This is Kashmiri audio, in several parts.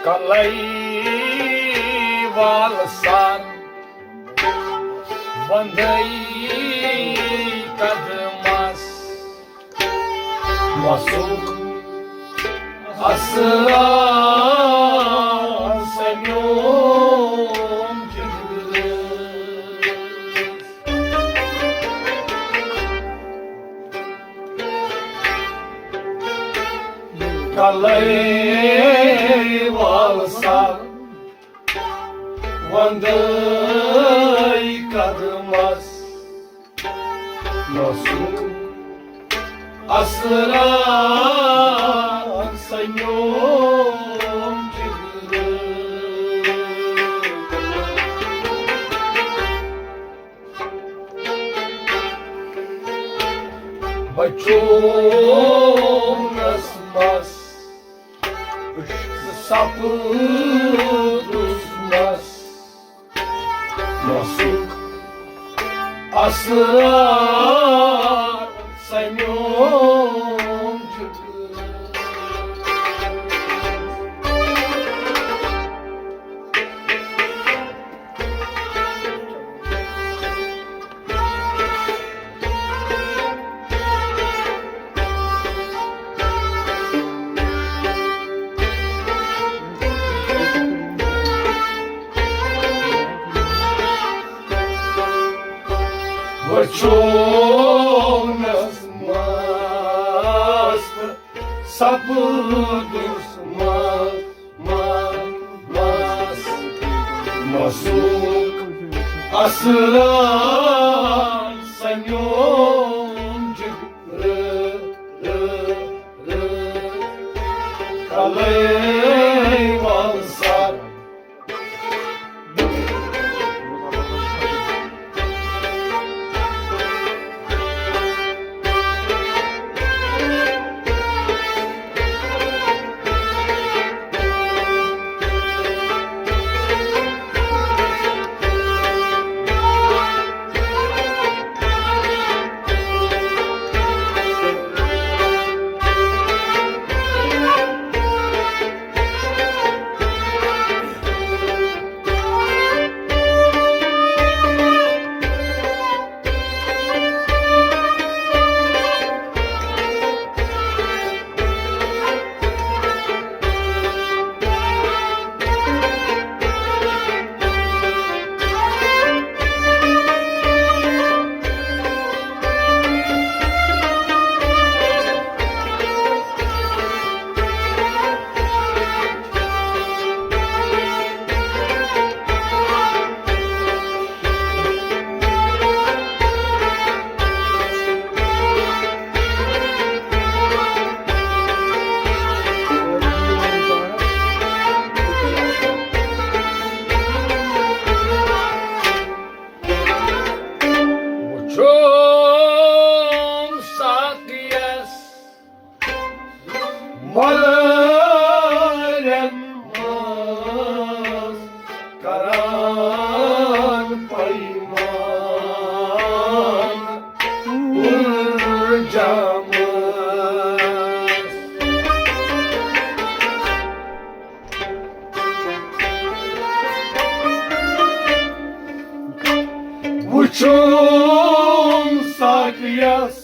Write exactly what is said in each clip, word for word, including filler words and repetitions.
کلے وال سر وندے قدمس، مسُک اسرار سنیوم جگرس۔ کلے وال سر وندے قدمس، مسُک اسرار سنیوم جگرس۔ بچونس مس سپدُس مس، مسُک اسرار سنیوم جگرس۔ وچھو نظمس سپدُس مس، مس، مس، مسُک اسرار سنیوم جگرس۔ کلے وال سر وُچھُم ساقیَس مۄلرٮ۪ن منٛز کران پیمان پُرجامس۔ وُچھُم ساقیَس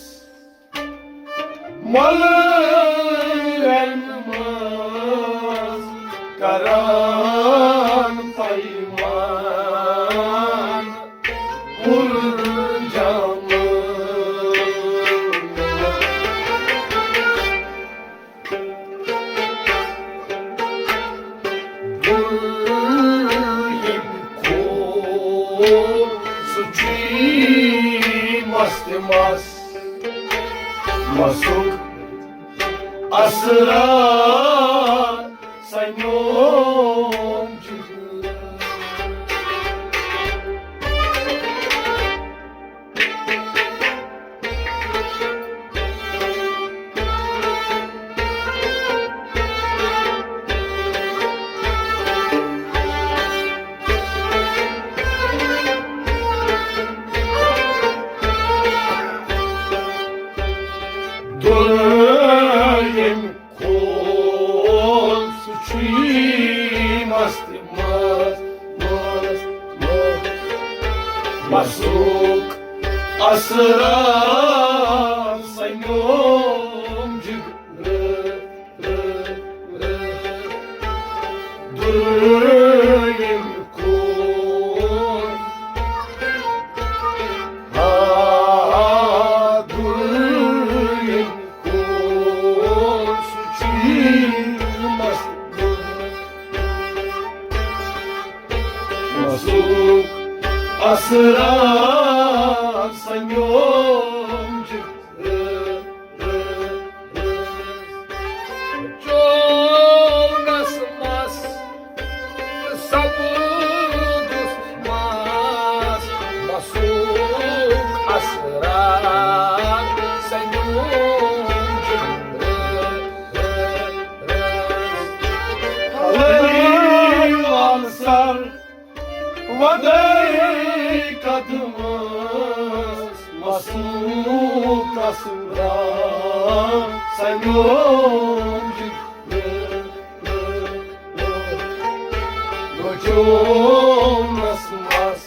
مۄلرٮ۪ن منٛز کران پیمان پُرجامس۔ دوٚیِم کھول سُہ چھُے مست مس، مسُک اسرار سنیوم جگرس۔ دوٚیِم کھول سُہ چھُے سُک اسرار سنیوم جگرٕ۔ دوٚیِم کون، آ، دوٚیِم کون، سُہ چھُ مست۔ مسُک اسرار سنیوم جگرٕ۔ چونس مس سپُدُس مس، مسُک اسرار سنیوم جگرٕ۔ کلٲوۍ وال سر ودٲے قدمس، مسُک اسرار سنیوم جگرٕ۔ چونس مس۔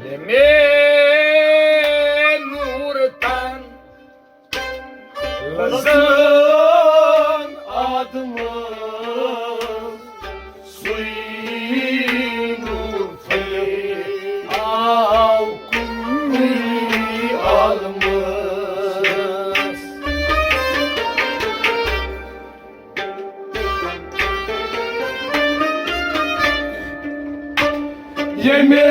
ییٚمے نوٗرٕ تن لزن آدمہٕ، سُے نوٗر پھٔلہِ آو کُنُے عالمس۔ ییٚمے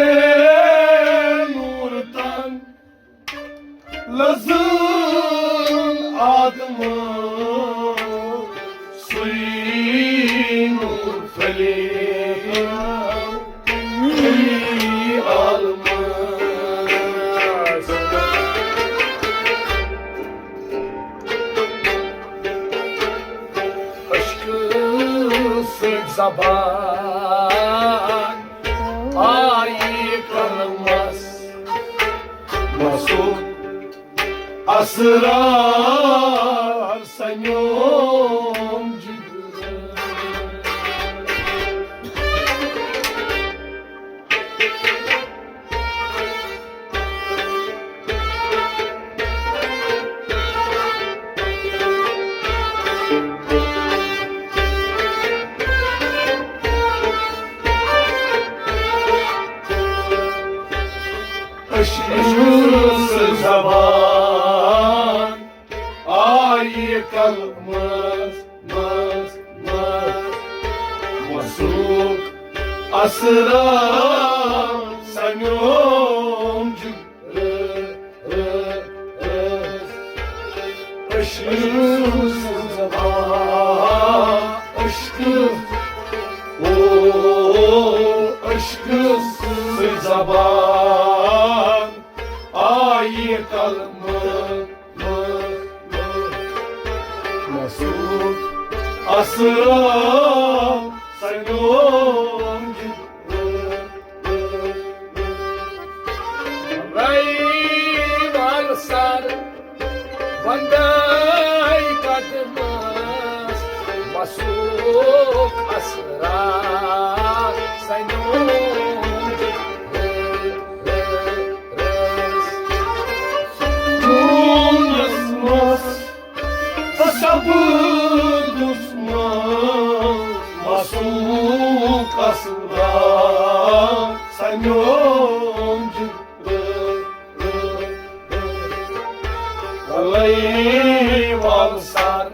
نوٗرٕ تن لزن آدمہٕ، سُے نوٗر پھٔلہِ عالمس۔ عشقہٕ سۭتۍ زبان آیہِ قلمس، مسُک اسرار سنیوم جگرٕ۔ عشقہٕ سۭتۍ زبان آیہِ قلمس، مس، مس۔ مسُک اسرار سنیوم جگرٕ۔ عشقہٕ سۭتۍ زبان، عشقہٕ، او، عشقہٕ سۭتۍ زبان آیہِ قلمہٕ۔ مسُک اسرار سنیوم جگرٕ۔ رے وال سر وندے قدمس، مسُک اسرار سنیوم جگرٕ۔ سوٗک اصلا سنیوم جگرٕ۔ کلے وال سر۔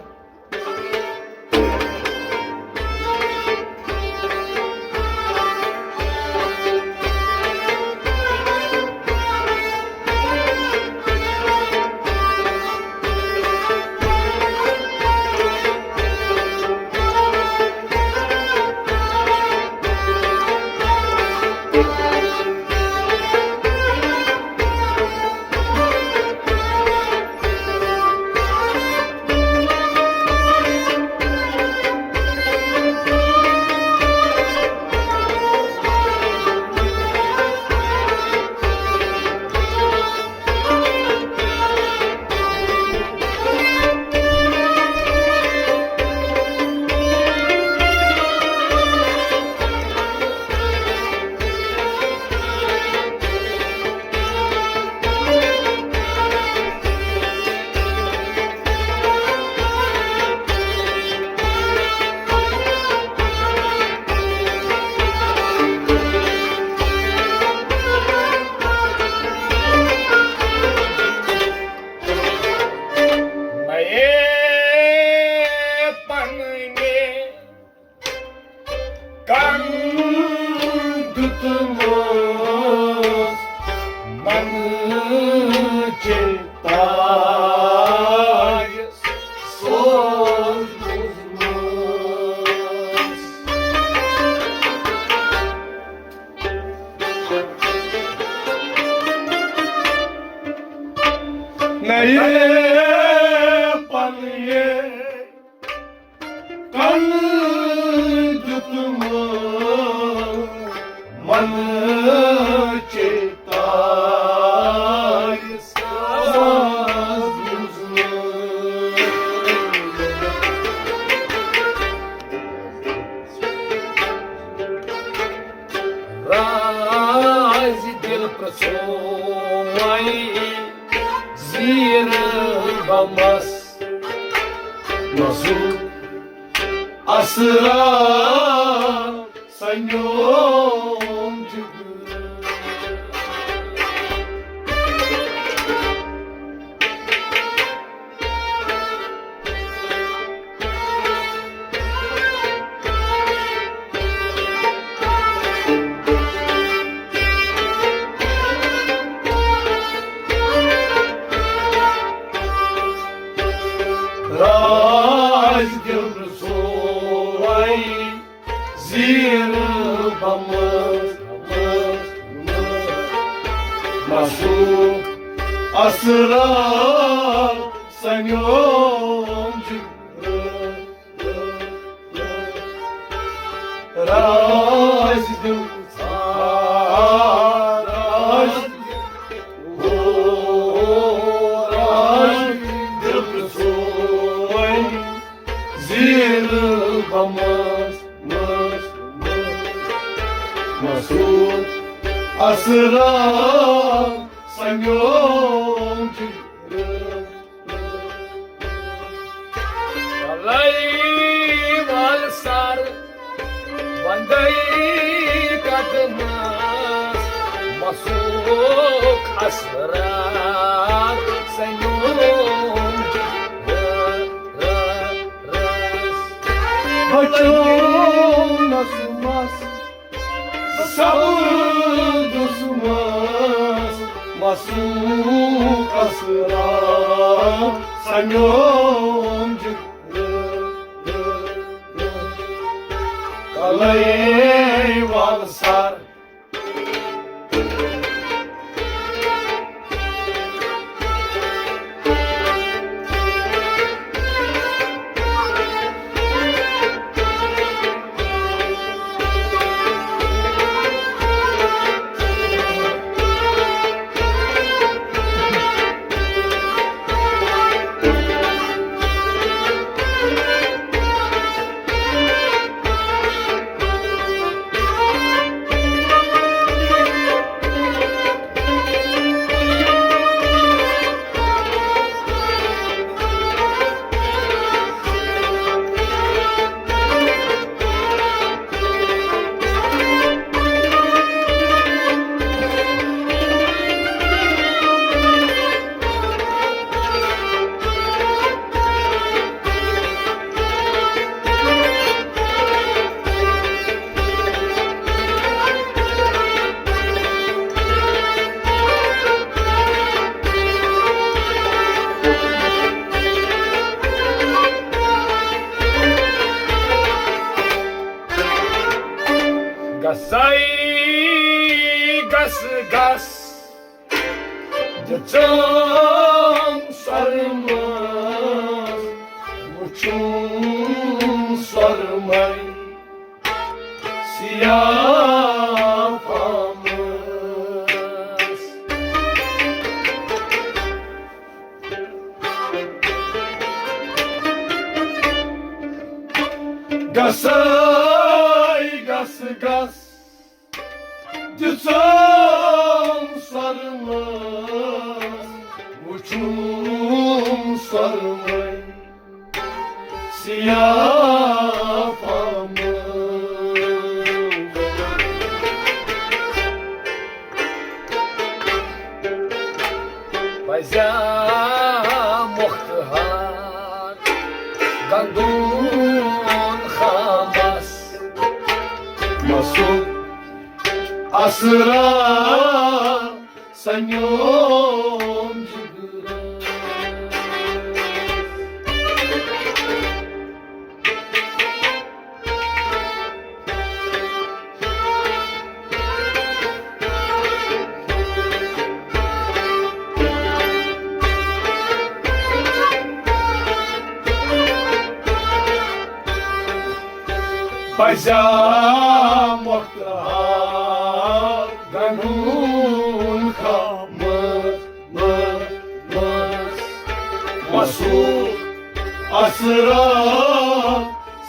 نَیے پننہِ کن دیُتمُت منہٕ چے تاج سوز بوٗزمٕژ۔ نَیے پننہِ کن دیُتمُت منہٕ چے تاج ساز بوٗزمُت۔ راز دِل پرٛژھوے زیٖر بمس۔ نسُک اثرا سنیوم جگرٕ۔ راز دِل سوے زیٖر بمس۔ نسُک اثرا سنیوم جگرٕ۔ راز دِل، راز دِل، او، راز دِل سوے زیٖر بمس، مس، مس، نسُک اثرا سنیوم جگرٕ۔ کلے وال سر وندے قدمس، مسُک اثرا سنیوم رس۔ بچومس مس صبر دُسمس، مسُک اثرا سنیوم جگرٕ۔ کلے وال سر۔ گژھے گژھ گژھ دِژٕم سۄرمہٕ، وُچھُم سۄرمَے سیاہ پھمبس۔ گژھے گژھ گژھ دِژٕم سۄرمہٕ، وُچھُم سۄرمَے سیاہ پھمبس۔ پزیا مۄختہار گنٛدُن خامس، مسُک اسرار سنیوم جگرس۔ پزیا مۄختہار گنٛڈُن خامس، مس، مس، مسُک اسرار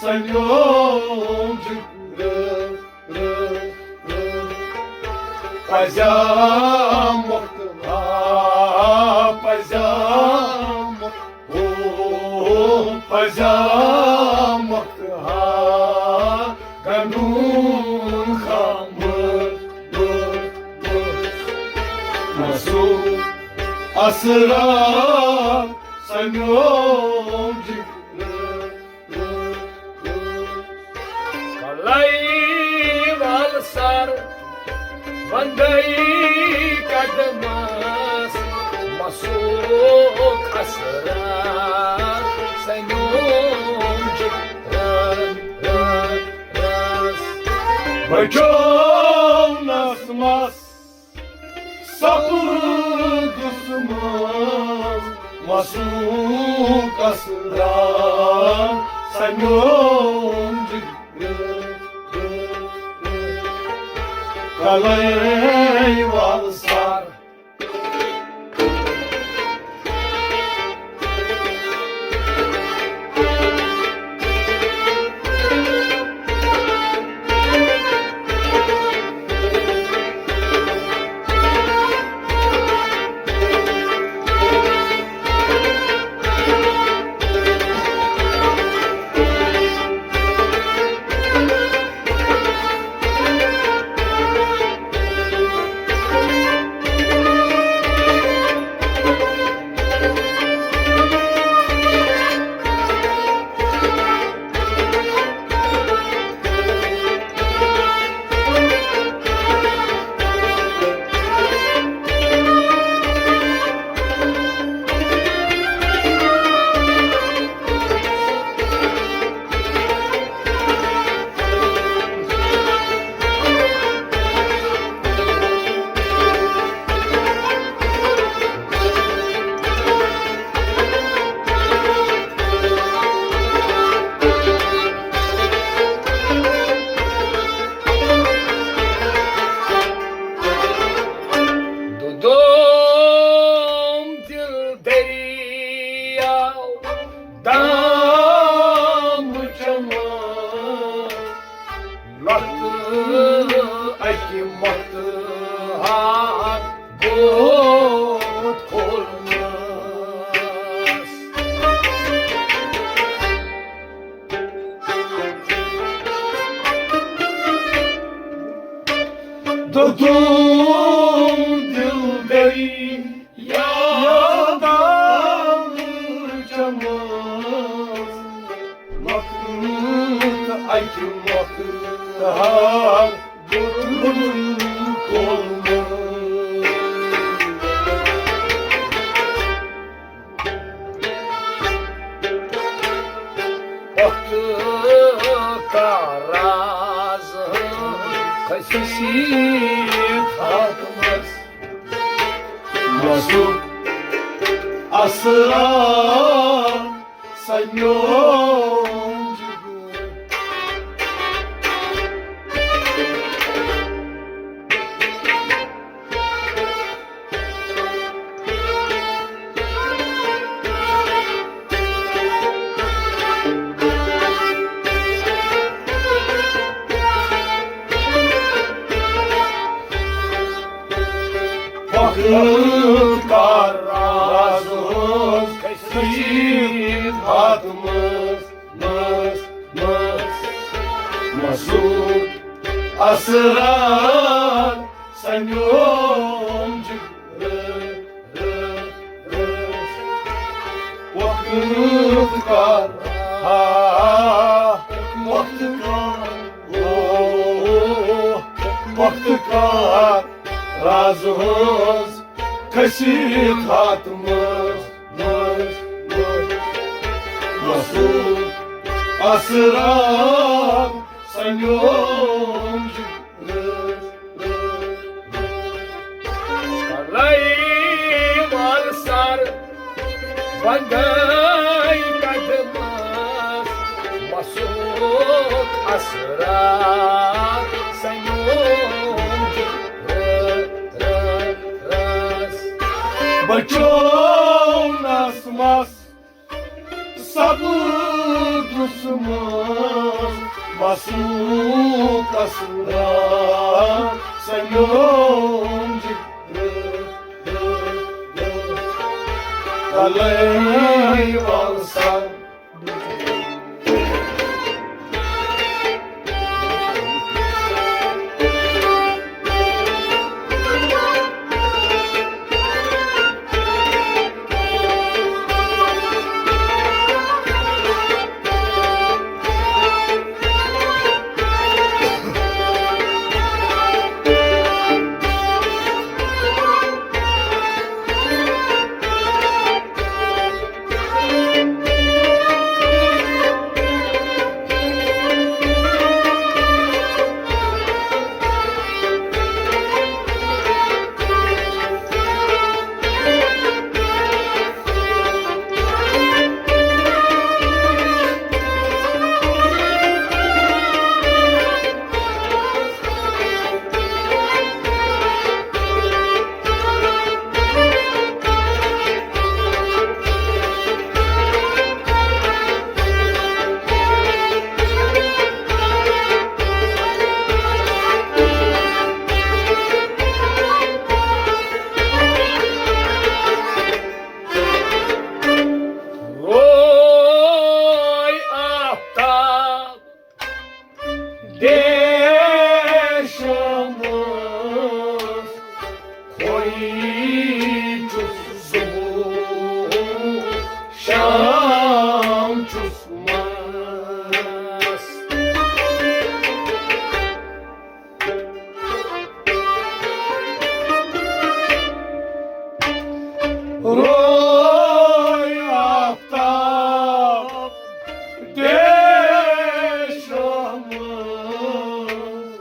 سنیوم جگرس۔ پزیا مۄختہار، پزیا مۄخت، او، پزیا مۄختہار گنٛڈُن خامس، مسُک اسرار سنیوم جگرس۔ کلے وال سر وندے قدمس، مسُک اسرار سنیوم جگرس۔ بچونس مس سپُر دُسمس، مسُک اسرار سنیوم جگرس۔ کلے وال سر۔ دُدوم دِل دٔریاو دام چمہٕ، لۄکٹہٕ اکہِ مۄختہٕ ہار بوٚڑ کھولنس۔ دُدوم دِل دٔری یاداو چمہٕ، مۄختہٕ اکہِ مۄختہٕ ہار بوٚڑ کھولنس۔ وقت کا راز کٔشیٖر ہاتمس مسُک اثرا سنیوم جگر۔ وقت کر راز ہٕنٛز کٔشیٖر ہاتمس مس، مس، مسُک اثرا سنیوم جگر۔ وقت کر، آ، وقت کر، او، وقت کر راز ہٕنٛز کٔشیٖر ہاتمس مس، مس، مسُک اثرا سنیوم جگر۔ کلے وال سر بندے قدمس مسُک اثرا سنیوم جگر۔ بچونس مس سب دُشمن مسُک اثرا سنیوم جگر۔ کلے وال سر روے آفتاب دیشمس کھوے چھُس ظہور، شام چھُس مس۔ روے آفتاب دیشمس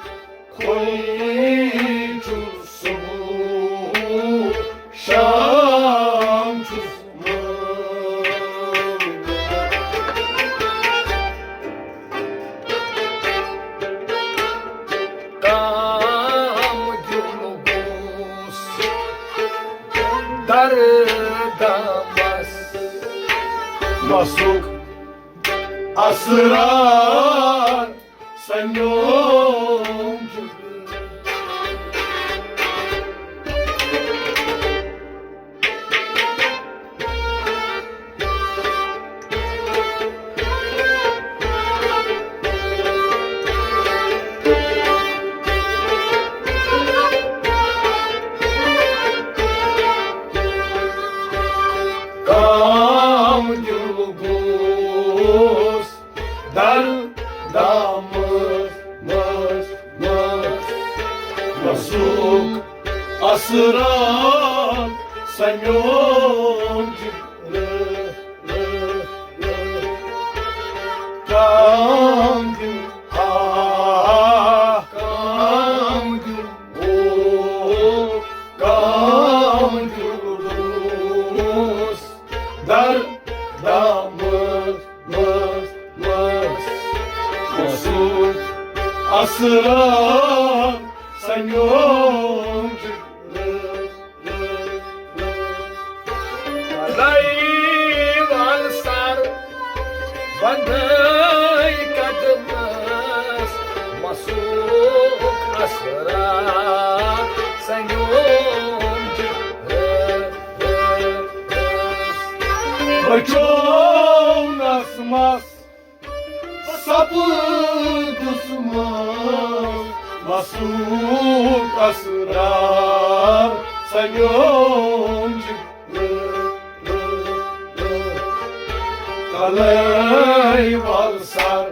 کھوے چھُس ظہور، شام چھُس مس۔ کام دِل گوٚژھ دردمس مسُک اثرا سنیوم جگر۔ کام دِل گوٚژھ دردمس مس، مس، مسُک اثرا سنیوم جگر۔ کام دِل، آ، کام سنیوم جگرس۔ کلے وال سر وندے قدمس، مسوک اسرار سنیوم جگرس۔ بچونس مس سپدس مس، مسوک اسرار سنیوم جگرس۔ کلے وال سر۔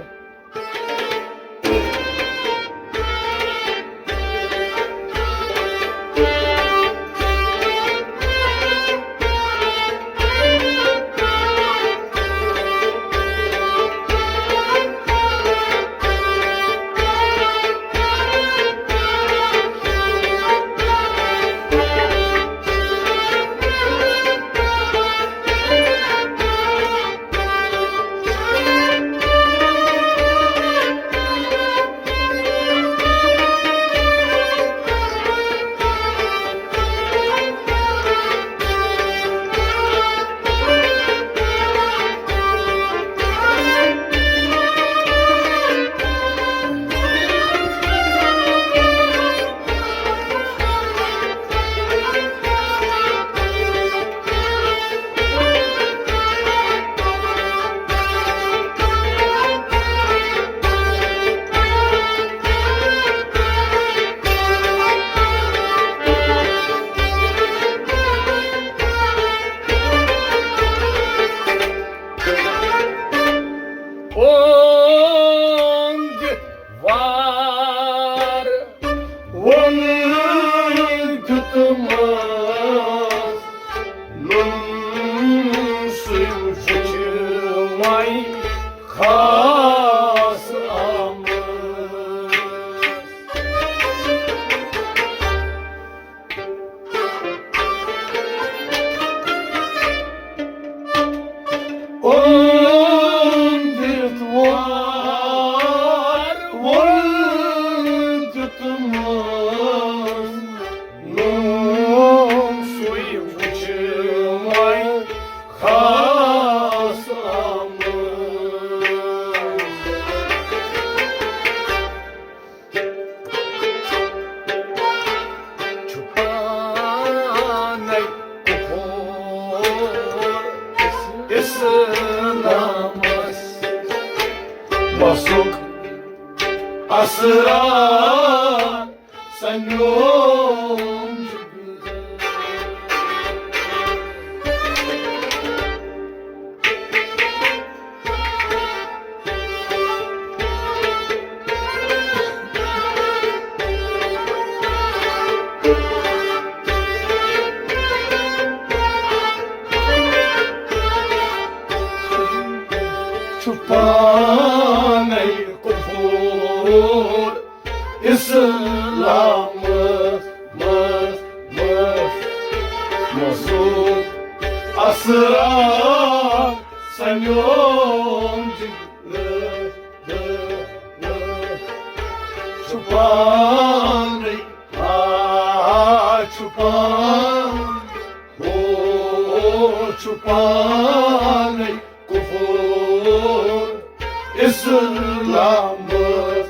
اوٚنٛد وار ووٚن دیُتمَس، نوٚن سُے وٕچھِ وۄنۍ خاص آمٕژ۔ اوٚنٛدرِتھ وار ووٚن دیُتمَس، نوٚن سُے وٕچھِ وۄنۍ خاص آمٕژ۔ چھُ پانے کفر اسلامس مسُک اسرار سنیوم۔ چھُ پانے کفر اسلامس مسُک اسرار سنیوم جگرس۔ چھُ پانے، آ، چھُ پانے، او، چھُ پانے کفر اسلامس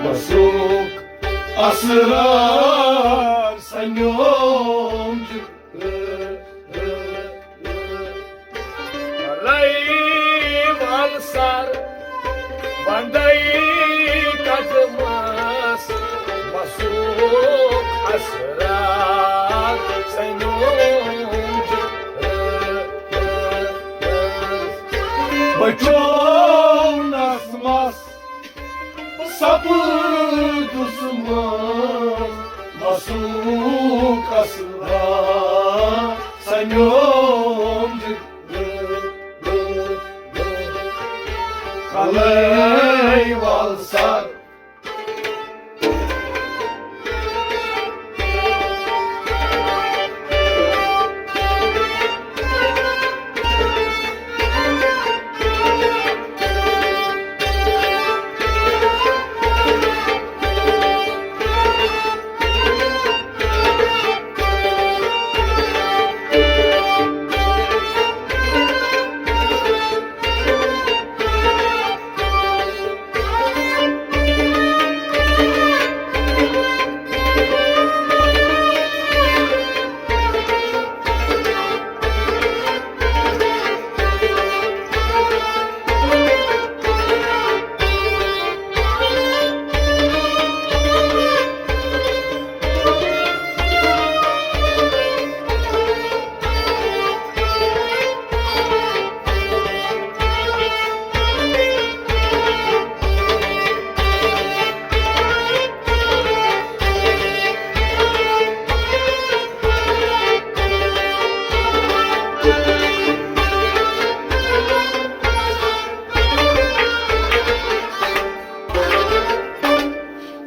مسُک اسرار سنیوم جگرس۔ رے وال سر وندے قدمس مسُک اسرار سنیوم جگرس۔ بچونس مس سپدس مس، مسُک اسرار سنیوم جگرس۔ کلے وال سر۔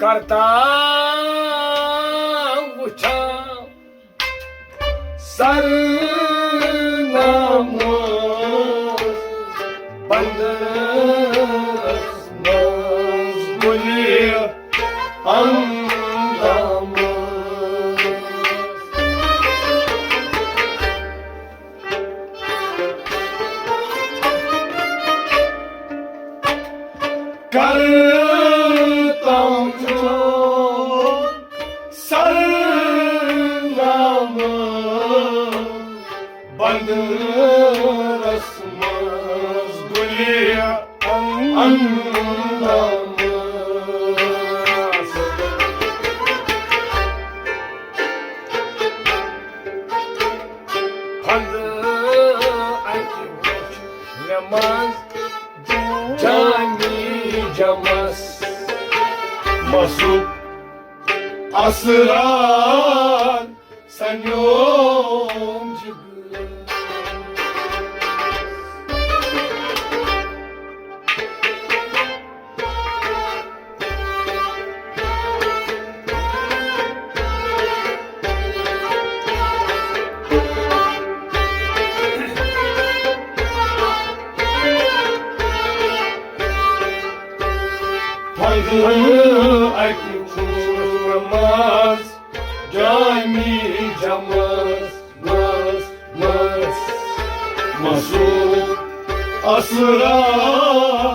کرتا وچھان سر ناموس بندس منٛز گُلہِ اندامس۔ کرتام چھُ سرنامہٕ بندرس منٛز گُلہِ اندامس۔ پھنٛدٕ اَکہِ وُچھ مےٚ منٛز جامی جمس، مسُک اسرار سنیوم جگرس۔ پھنٛدٕ اَکہِ وُچھ مےٚ منٛز جامی جمس، مس، مس، مسُک اسرار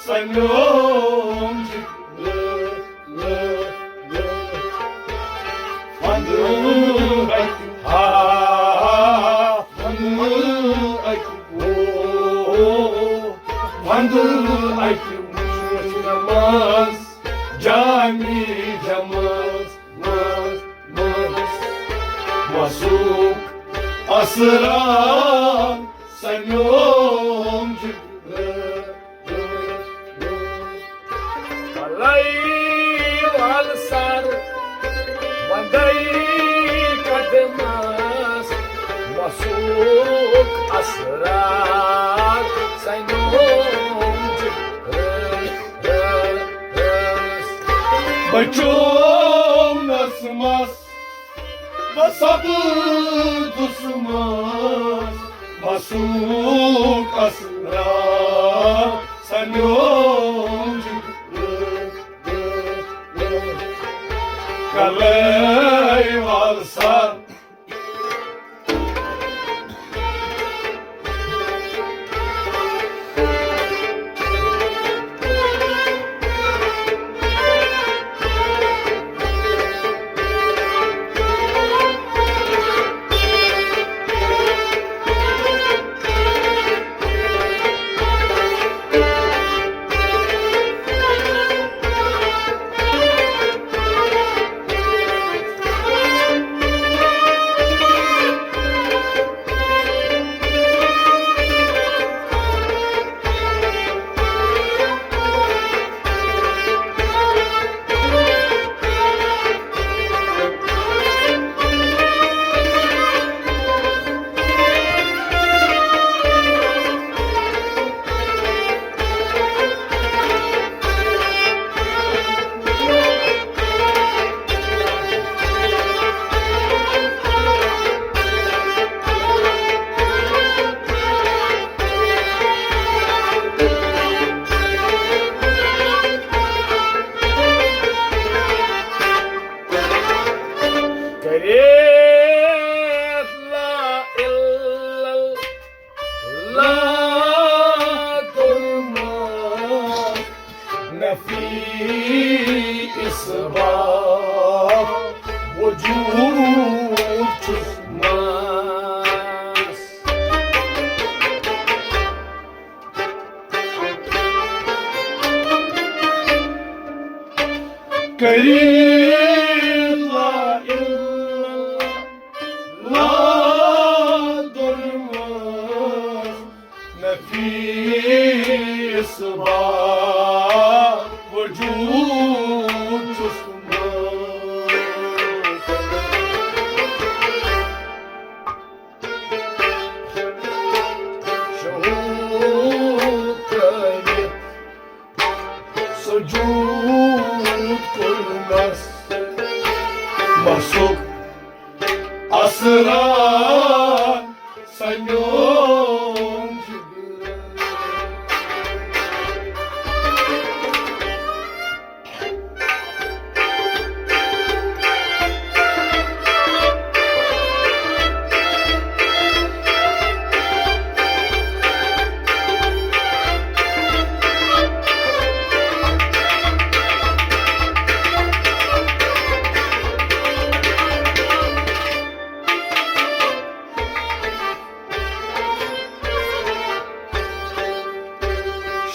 سنیوم جگرس۔ پھنٛدٕ اَکہِ، ہا، پھنٛدٕ اَکہِ، او، پھنٛدٕ اَکہِ وُچھ مےٚ منٛز جامی جمس، مس، مس، مسُک اسرار سنیوم جگرس۔ کلے وال سر وندے قدمس، مسُک اسرار سنیوم جگرس۔ بچوم نسمس بس سپدُس مس، مسُک اسرار سنیوم جگرس۔ کلے وال سر۔ کٔرِتھ لا الا اللہ کوٚرمُت نفی اثبات وجود چھُس مس۔ کٔرِتھ لا الا اللہ کوٚرمُت نفی اثبات وجود چھُس مس۔ شہود ترٲوِتھ سجود کوٚر سُک اسرار سنیوم جگرس۔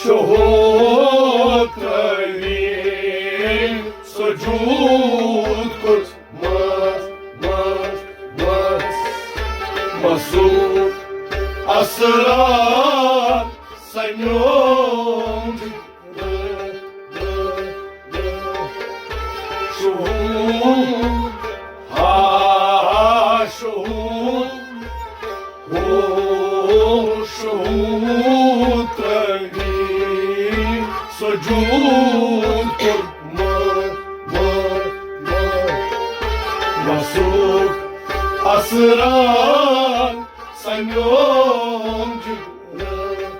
شہوت ترین سجود کُس مس، مس، مس، مسوٗر اسرار سنیوم۔ شہوٗد، ہا، شہوٗد، ہو، شہوٗد ترٲوی سجود کوٚر مر، مر، مر۔ مسوٗر اسرار سنیوم جگرس۔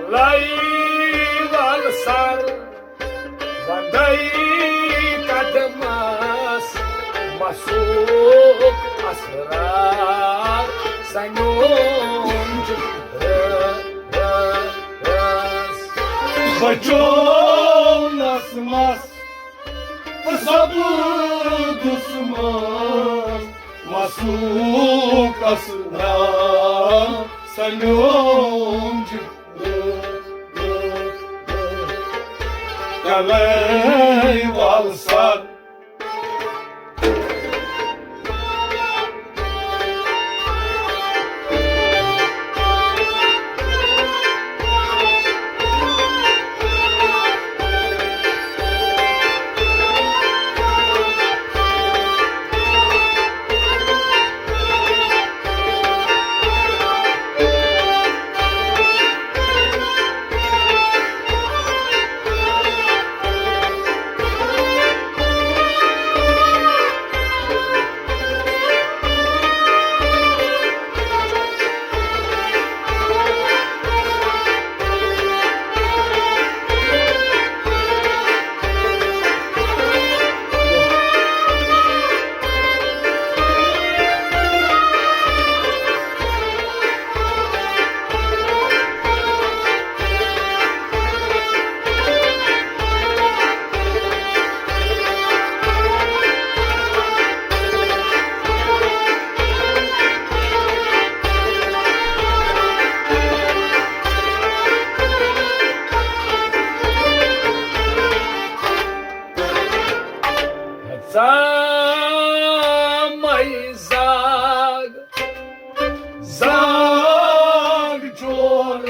لَے وَل سَر وَندَے قدمَس، مسوٗک اسرار سَنیوم جُگرَس۔ بچونَس مَس تہٕ سپُدُس مَس، مسوٗک اسرار سَنیوم جُگرَس۔ کلے وال سر۔ ژامَے زاگ، زاگ جورٕ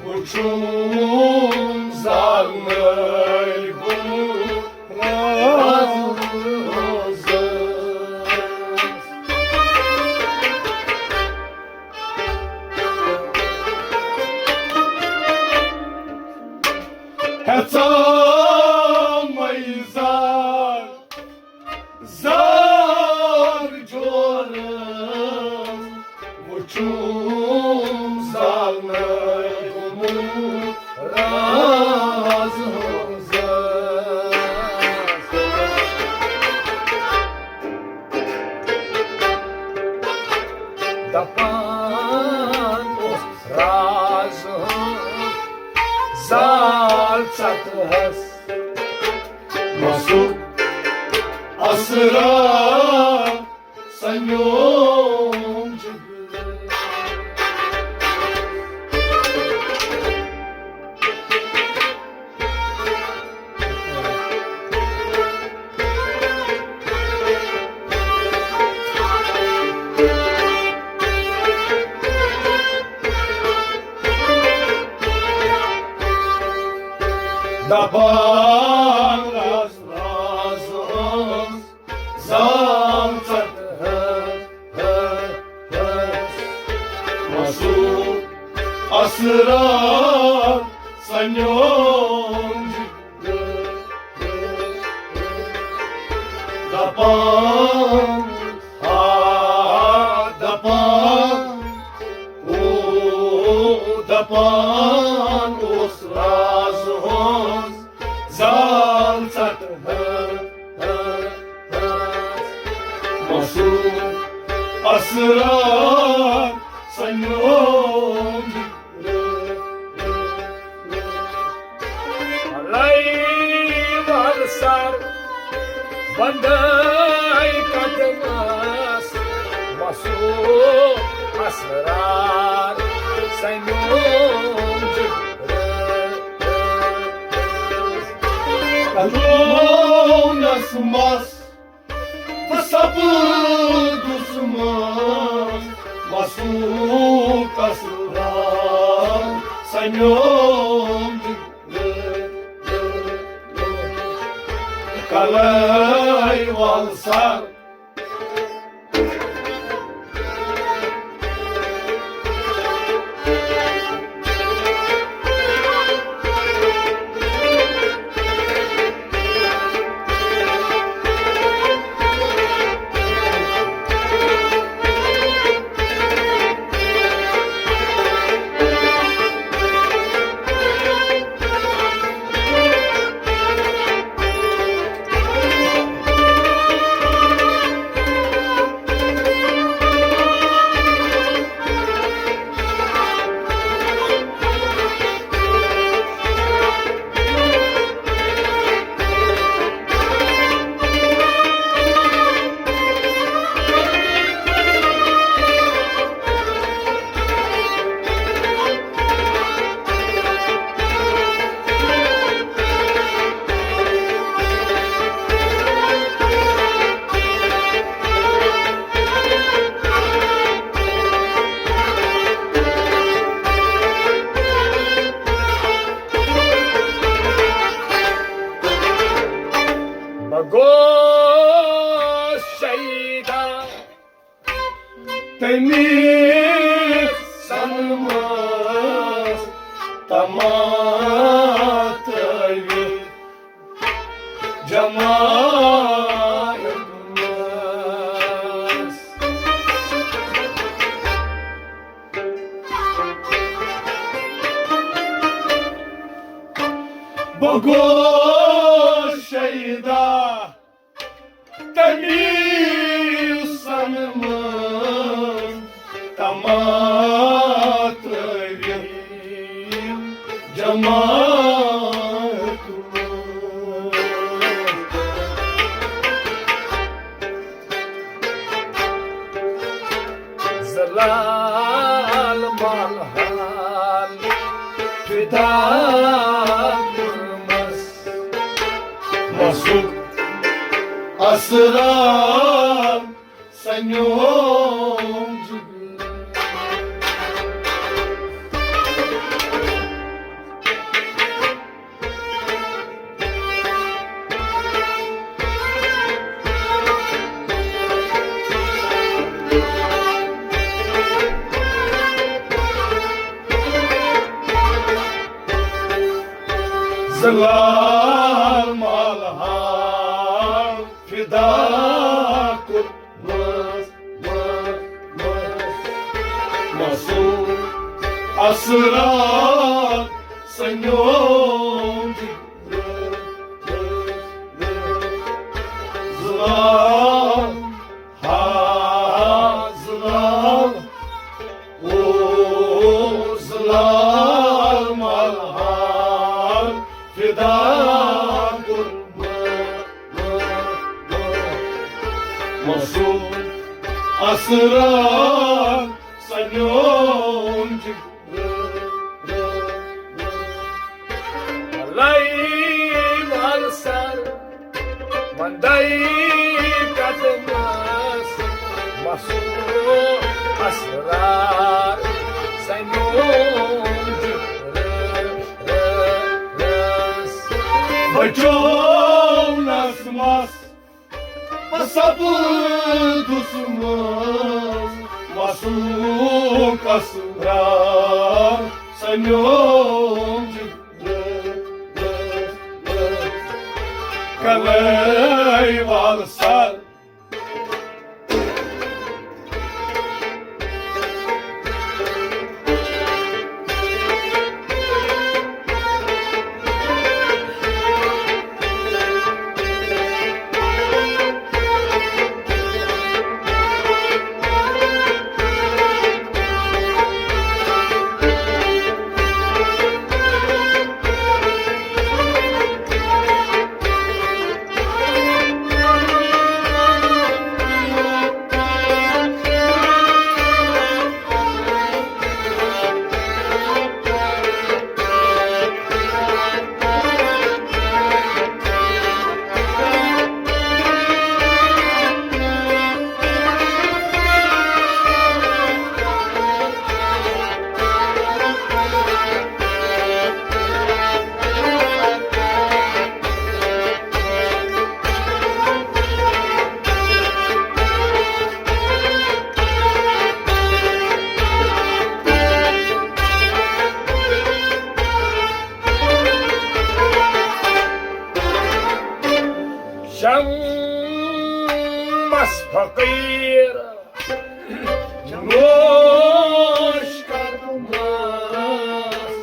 وُچھُم زالنَے گوٚمُت رازَس۔ ہیژامے زاگ، زاگ جورم وُچھُم زالنَے گوٚمُت راز ہٕنٛزَس۔ دپان اوس راز ہٕنٛز زال ژٹہَس۔ مسُک اسرار سَنیوم جُگرَس۔ دپان راز، راز ہٕنٛز زال ژٹہَس۔ مسُک اسرار سَنیوم جُگرَس۔ سنیوم لے ول سر بندے قدمس، وسو اسرار سنیوم جگر۔ قدمونس مس تہٕ سپدُس مس، وسوٗ کسرا سنیوم۔ کلے وال سر۔ بہٕ گوس شیدا تٔمِس سنمس تماتٲوِتھ جماعت منٛز۔ بہٕ گوس شیدا تٔمِس سنمس تماتٲوِتھ جماعت منٛز۔ زلال مالہان فدا کوٚرمس، مسُک اسرار سنیوم جگر۔ زلال مالہان فدا کوٚرمس، مسُک اسرار سنیوم۔ زلال، ہا زلال، او زلال مالہان فدا کوٚرمس، مسُک اسرار سنیوم جگر۔ لے وال سر وندے قدمس، مسُک اسرار سنیوم جگر۔ بچونس مس بہٕ سپدُس منٛز، مسُک اسرار سنیوم جگر۔ کلے وال سر۔ فقیٖر نوش قدمس،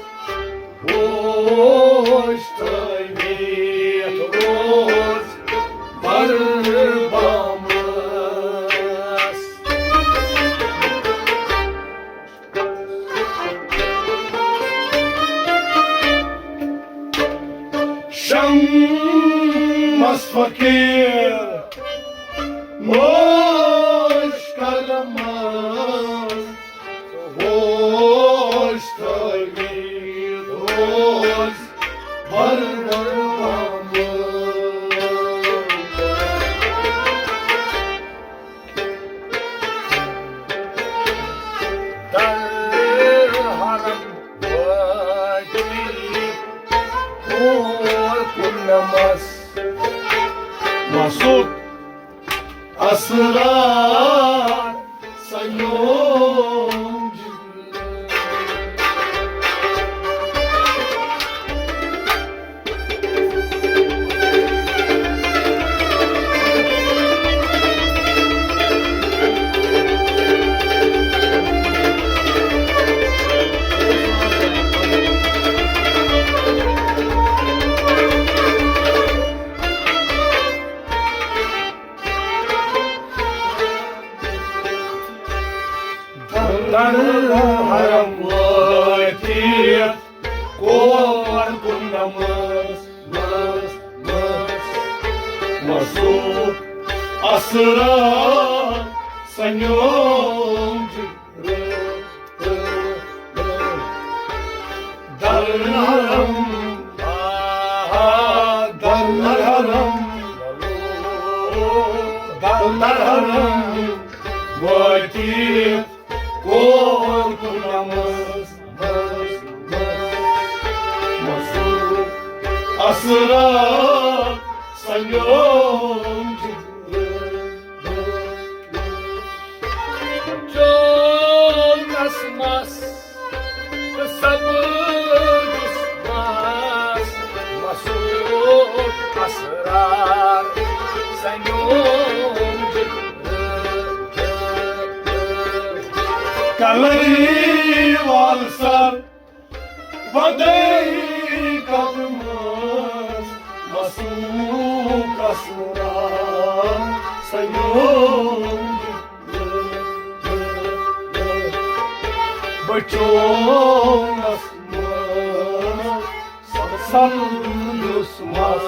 ہوش تٲویٖت روز بر بامس۔ شمس فقیٖر نوش قدمس، ہوش تٲویٖت روز بر بامس۔ در حرم وٲتِتھ کور کُنمس مسُک اسرار سنیوم جبریل۔ در حرم وٲتِتھ کور کُنمس مسُک اسرار سنیوم جبریل۔ در حرم، آہا، در حرم، در حرم وٲتِتھ کور کُنمس مسُک اسرار سنیوم جبریل۔ چونس مس تہٕ سبز مس، مسُک اسرار سنیوم جبریل۔ کلٲوی وال سر ودٲیی قدمس، مسُک اسرار سنیوم۔ بچونس مس، سبز مس۔